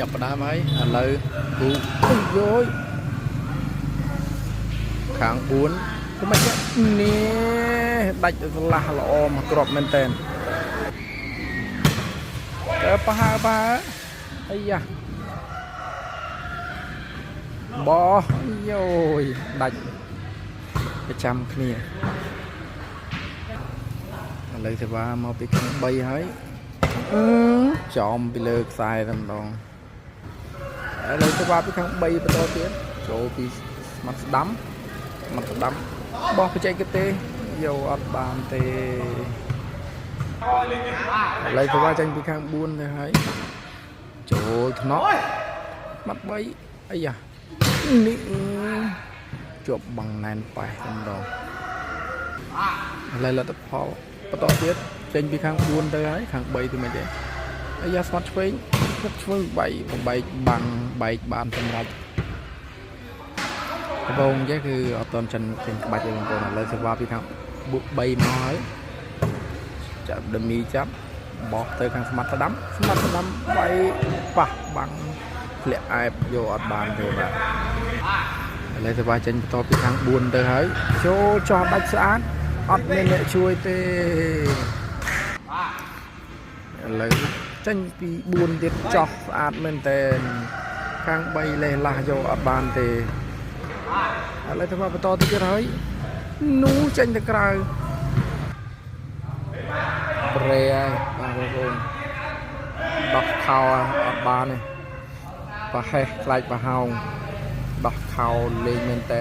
ចាប់ផ្ដើមហើយឥឡូវគូអូយយយខាង4ធ្វើម៉េចនេះដាច់ស្លាស់ល្អមកគ្រាប់មែនតើតើប្រហើប្រហើអាយ៉ាបោះយោយដាច់ប្រចាំគ្នាឥឡូវសេវាមកពីខាង3ហើយអឺចំពីលើខ្សែតែម្ដងឥឡូវសេវាពីខាង3បន្តទៀតចូលពីមាត់ស្ដាំមាត់ស្ដាំបោះបច្ចេកទេសយកអត់បានទេឥឡូវសេវាចេញពីខាង4ទៅហើយចូលថ្នាក់មាត់3អាយ៉ានេះជាប់បាំងណែនប៉េះតែម្ដងឥឡូវលទ្ធផលបន្តទៀតចេញពីខាង4ទៅហើយខាង3ទៅមិនទេអាយ៉ាស្មាត់ឆ្វេងស្មាត់ឆ្វេងបែកបំបែកបាំងបែកបានសម្រាប់ដបងចេះគឺអត់តន់ចិនចេញក្បាច់ទេបងប្អូនឥឡូវសេវាពីខាង3មកហើយចាប់ដមីចាប់បោះទៅខាងស្មាត់ស្ដាំស្មាត់ស្ដាំបែកប៉ះបាំងធ្លាក់អែបយកអត់បានទេបាទឥឡូវសេវាចេញបន្តពីខាង4ទៅហើយចូលចោះដាច់ស្អាតអត់មានអ្នកជួយទេឥឡូវចេញពី4ទៀតចោះស្អាតមែនតែនខាង3លេះឡាស់យកអត់បានទេឥឡូវធ្វើបន្តទៅទៀតហើយនោះចេញទៅក្រៅប្រេហើយបាទបងប្អូនដោះខោអត់បានទេប្រហែសខ្លាចប្រហោងដោះខោលេងមែនតែ